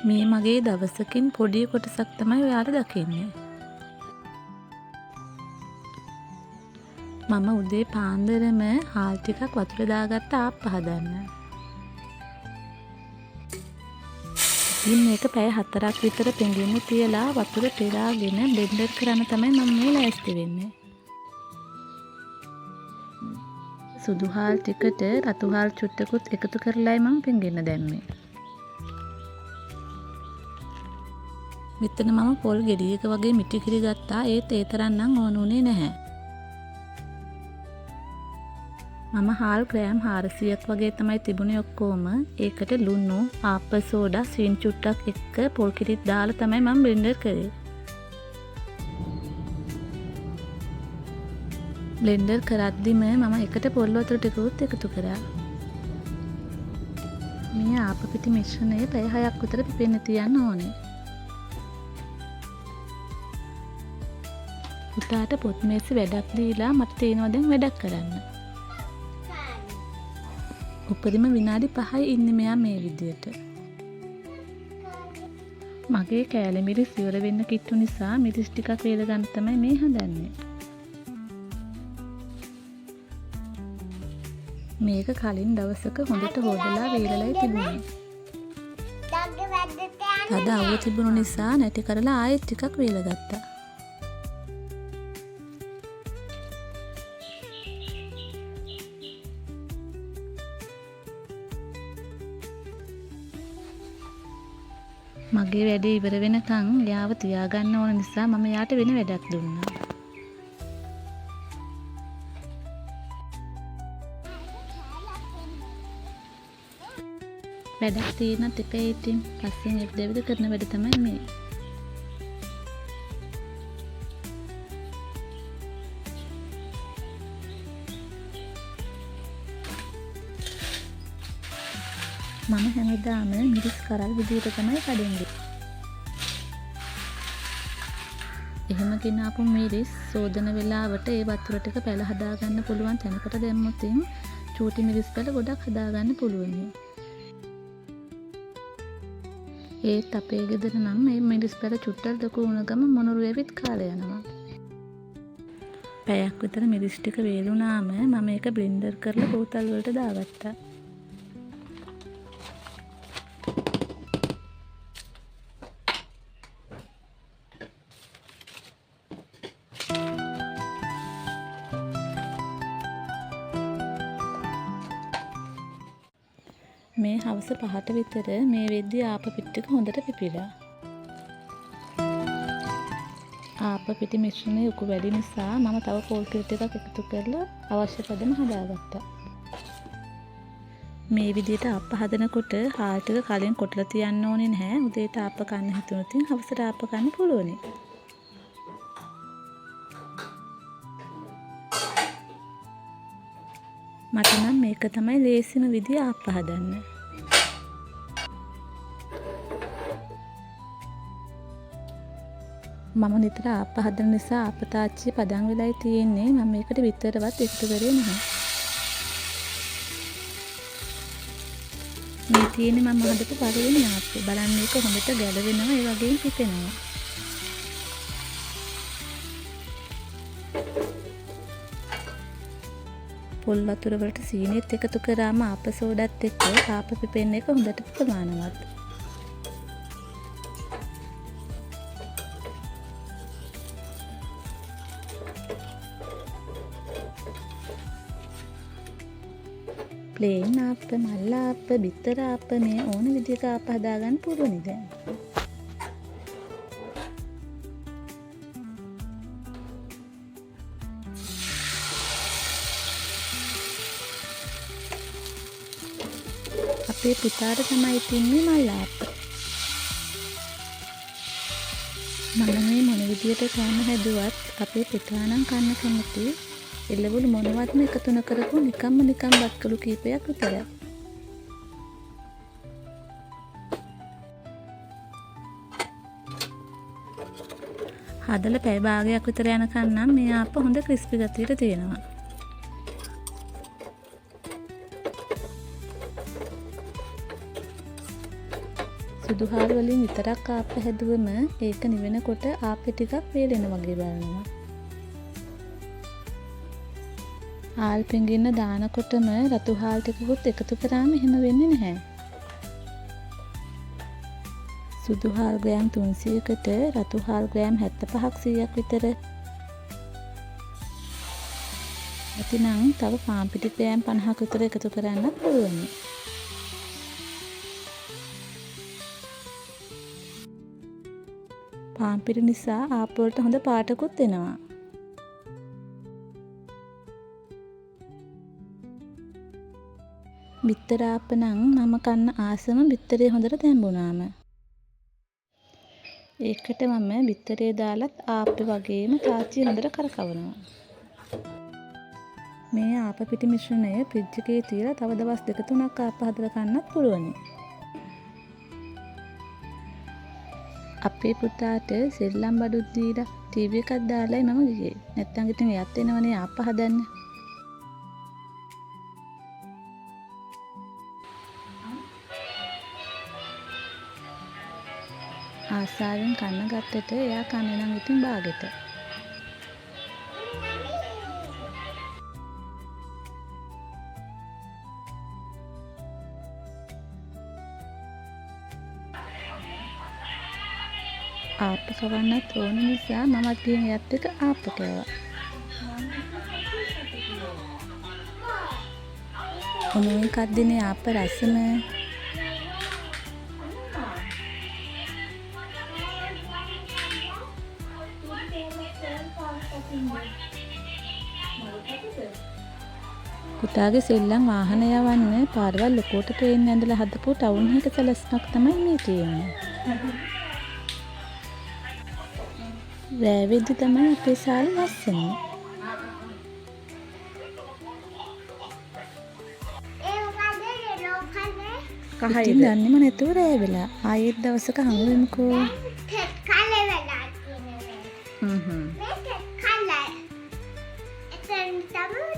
මේ මගේ දවසකින් පොඩි කොටසක් තමයි ඔයාලා දකින්නේ. මම උදේ පාන්දරම හාල් ටිකක් වතුර දාගත්ත ආප්ප හදන්න. ඉතින් මේක පැය 4ක් විතර පෙඟෙන්න තියලා වතුර පෙරාගෙන බ්ලෙන්ඩර් කරන්න තමයි මම මේ ලෑස්ති වෙන්නේ. සුදු හාල් ටිකට රතු හාල් චුට්ටකුත් එකතු කරලායි මං පෙඟෙන්න දැම්මේ. මෙතන මම පොල් ගෙඩියක වගේ මිටි කිරි ගත්තා. ඒත් ඒ තරම් නම් ඕන උනේ නැහැ. මම හාල් ග්‍රෑම් 400ක් වගේ තමයි තිබුණේ ඔක්කොම. ඒකට ලුණු, ආප්ප සෝඩා, සීනි චුට්ටක් එක්ක පොල් කිරිත් දාලා තමයි මම බ්ලෙන්ඩර් කරේ. බ්ලෙන්ඩර් කරද්දිම මම එකට පොල් වතුර ටිකකුත් එකතු කරා. මේ ආප්ප පිටි මිශ්‍රණය පැය 6ක් විතර පිපෙන්න තියන්න ඕනේ. පුතාට පොත් මේසෙ වැඩක් දීලා මට තියෙනවා දැන් වැඩක් කරන්න. උපරිම විනාඩි 5යි ඉන්නේ මෙයා මේ විදියට. මගේ කෑලි මිරිස් ඉවර වෙන්න කිට්ටු නිසා මිරිස් ටිකක් වේල ගන්න තමයි මේ හදන්නේ. මේක කලින් දවසක හොඳට හොදලා වේලලයි තිබුණේ. තද අවුව තිබුණු නිසා නැටි කරලා ආයෙත් ටිකක් වේල ගත්තා. මගේ වැඩේ ඉවර වෙනකන් එයාව තියාගන්න ඕන නිසා මම එයාට වෙන වැඩක් දුන්නා. වැඩක් තියෙනත් එපා ඉතින්. පස්සෙන් ඇවිද ඇවිද කරන වැඩ තමයි මේ. මම හැමදාම මිරිස් කරල් විදියට තමයි කඩෙන් ගන්නේ. එහෙම ගෙනාපු මිරිස් සෝදන වෙලාවට ඒ වතුර ටික පැල හදාගන්න පුළුවන් තැනකට දැම්මොත් චූටි මිරිස් පැල ගොඩක් හදාගන්න පුළුවන්. ඒත් අපේ ගෙදර නම් මේ මිරිස් පැල චුට්ටක් ලොකු වුණ ගම මොනරු ඇවිත් කාලා යනවා. පැයක් විතර මිරිස් ටික වේලුණාම මම ඒක බ්ලෙන්ඩර් කරලා බෝතල් වලට දාගත්තා. මේ හවස 5ට විතර මේ වෙද්දි ආප්ප පිටි ටික හොඳට පිපිලා. ආප්ප පිටි මිශ්‍රණය උකු වැඩි නිසා මම තව පොල් කිරි ටිකක් එකතු කරලා අවශ්‍ය පදම හදාගත්තා. මේ විදිහට ආප්ප හදනකොට හාල් ටික කලින් කොටලා තියන්න ඕනේ නැහැ. උදේට ආප්ප කන්න හිතුනොත් හවසට ආප්ප කන්න පුළුවනි. මට නම් මේක තමයි ලේසිම විදිය ආප්ප හදන්න. මම නිතර ආප්ප හදන නිසා ආප්ප තාච්චිය පදම් වෙලායි තියෙන්නේ. මම මේකට විතරවත් එකතු කරේ නැහැ. මේ තියෙන්නේ මම හදපු පළවෙනි ආප්පේ. බලන්න මේක හොඳට ගැලවෙනවා, ඒ වගේම පිපෙනවා. පොල් වතුර වලට සීනිත් එකතු කරාම ආප්ප සෝඩත් එක්ක ආප්ප පිපෙන එක හොඳට ප්‍රමාණවත්. ප්ලේන් ආප්ප, මල් ආප්ප, බිත්තර ආප්ප මේ ඕන විදිහක ආප්ප හදාගන්න පුළුවනි දැන්. අපේ පුතාට තමයි තින්නේ මල් ආප්ප. මම මේ මොන විදියට කෑම හැදුවත් අපේ පුතා නම් කන්න කැමති එළවලු මොනවත්ම එකතු නොකරපු නිකම්ම නිකම් බත්කළු කීපයක් විතරයි. හදලා පැය භාගයක් විතර යනකම් නම් මේ ආප්ප හොඳ ක්‍රිස්පි ගතියට තියෙනවා. සුදු හාල් වලින් විතරක් ආප්ප හැදුවම ඒක නිවෙනකොට ආප්පෙ ටිකක් වේලෙන වගේ බලනවා. හාල් පිඟින්න දානකොටම රතු හාල් ටිකකුත් එකතු කරාම එහෙම වෙන්නේ නැහැ. සුදු හාල් ග්‍රෑම් 300කට රතු හාල් ග්‍රෑම් 75ක් 100ක් විතර. ඇතිනම් තව පාන් පිටි ග්‍රෑම් 50ක් විතර එකතු කරන්නත් පුළුවන්. පාන් පිටි නිසා ආප්ප වලට හොඳ පාටකුත් එනවා. බිත්තර ආප්ප නම් මම කන්න ආසම බිත්තරේ හොඳට තැඹුණාම. ඒකට මම බිත්තරේ දාලත් ආප්පේ වගේම තාච්චිය හොඳට කරකවනවා. මේ ආප්ප පිටි මිශ්‍රණය ෆ්‍රිජ් එකේ තියලා තව දවස් දෙක තුනක් ආප්ප හදලා කන්නත් පුළුවනි. අපේ පුතාට සෙල්ලම් බඩුත් දීලා ටීවී එකක් දාලායි මම ගියේ. නැත්තම් ඉතින් එයත් එනවනේ ආප්ප හදන්න. ආසාවෙන් කන්න ගත්තට එයා කන්නේ නම් ඉතින් බාගෙට. ආප්ප කවන්නත් ඕන නිසා මමත් ගිහින් එයත් එක්ක ආප්ප කෑවා. උණුවෙන් කද්දිනේ ආප්ප රසම. පුතාගේ සෙල්ලම් වාහන යවන්න පාරවල් ලොකුවට පේන්න ඇඳලා හදපු ටවුන් එක සැලැස්මක් තමයි මේ තියෙන්නේ. රෑ වෙද්දි තමයි අපේ සාල ලස්සන. ඉතින් දන්නේම නැතුව රෑ වෙලා. ආයෙත් දවසක හමු වෙමුකෝ. කල වෙලා තියෙනවා. මේක කල. එතන තමයි